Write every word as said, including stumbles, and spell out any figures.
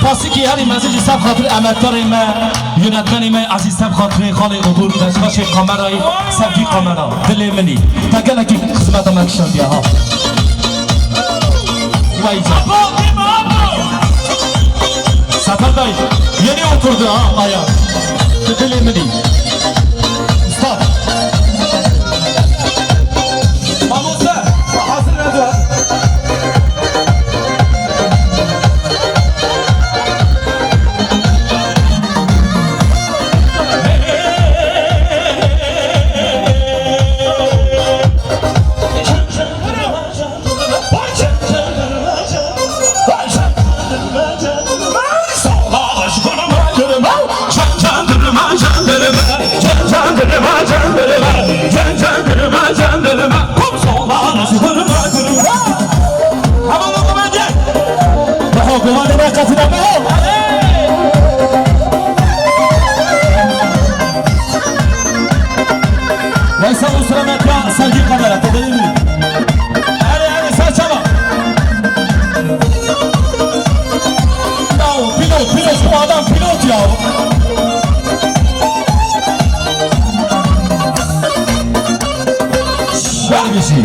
Klasikî herî mezin jî ser xatirê emekdarê me, yönetmenê me ezîz, ser xatirê xalê Odur, pêşkêşê kamerayê, ser vî kamera, dilê min î. Te gelekî xizmeta me kişandiye ha. Vay can. Sefer dayı, yeni oturdu ha aya. Dilê min î. Usta. Mamoste, hazır ne diyor? Veysel, o sıra Mehdi, sergi kamera, tedeyim. Hadi, hadi, sen çabuk. Ya, pilot, pilot, bu adam pilot ya. Şöyle bir şey.